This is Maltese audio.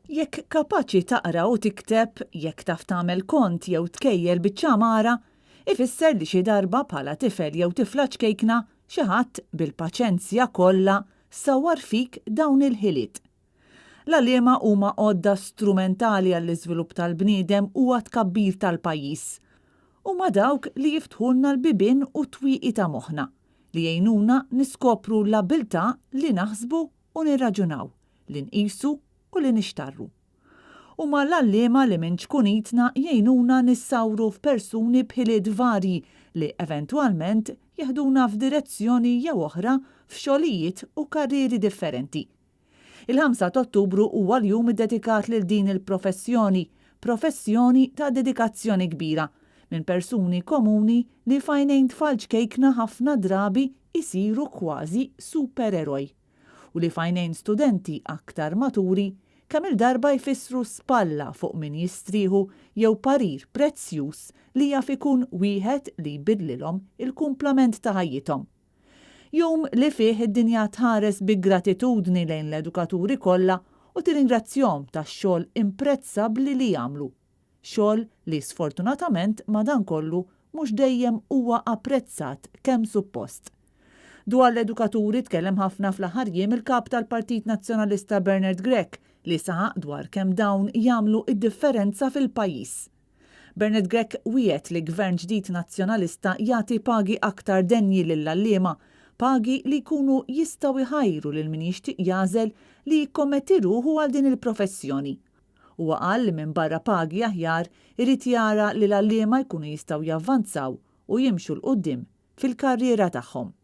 Jekk kapaċi taqra u tikteb, jekk taf tagħmel kont jew tkejjel biċċa għamara, ifisser li xi darba bħala tifel jew tifla ċkejkna xi ħadd, bil-paċenzja kollha, sawwar fik dawn il-ħiliet. L-għalliema huma għodda strumentali għall-iżvilupp tal-bniedem u għat-tkabbir tal-pajjiż. Huma dawk li jiftħulna l-bibien u t-twieqi ta' moħħna, li jgħinuna niskopru l-abiltà li naħsbu u nirraġunaw, li nqisu u li nixtarru. Huma l-għalliema li minn ċkunitna jgħinuna nissawru f'persuni b'ħiliet varji li eventwalment jeħduna f'direzzjoni jew oħra f'xogħlijiet u karrieri differenti. Il-ħamsa t'Ottubru huwa l-jum iddedikat lil din il-professjoni, professjoni ta' dedikazzjoni kbira, minn persuni komuni li f'għajnejn tfal ċkejkna ħafna drabi jsiru kważi supereroj u li f'għajnejn studenti aktar maturi kemm-il darba jfissru spalla fuq min jistrieħu jew parir prezzjuż li jaf ikun wieħed li jbiddlilhom il-kumplament ta' ħajjithom. Jum li fih id-dinja tħares bi gratitudni lejn l-edukaturi kollha u tirringrazzjahom tax-xogħol imprezzabbli li jagħmlu. Xogħol li sfortunatament madankollu mhux dejjem huwa apprezzat kemm suppost. Dwar l-edukaturi tkellem ħafna fl-aħħar jiem il-Kap tal-Partit Nazzjonalista Bernard Grech li saħaq dwar kemm dawn jagħmlu d-differenza fil-pajjiż. Bernard Grech wiegħed li Gvern ġdid Nazzjonalista jagħti pagi aktar denji lill-għalliema, pagi li jkunu jistgħu jħajru lil min jixtieq jagħżel li jikkommetti ruħu għal din il-professjoni. Huwa qal li minbarra pagi aħjar irid jara li l-għalliema jkunu jistgħu javvanzaw u jimxu 'l quddiem fil-karriera tagħhom.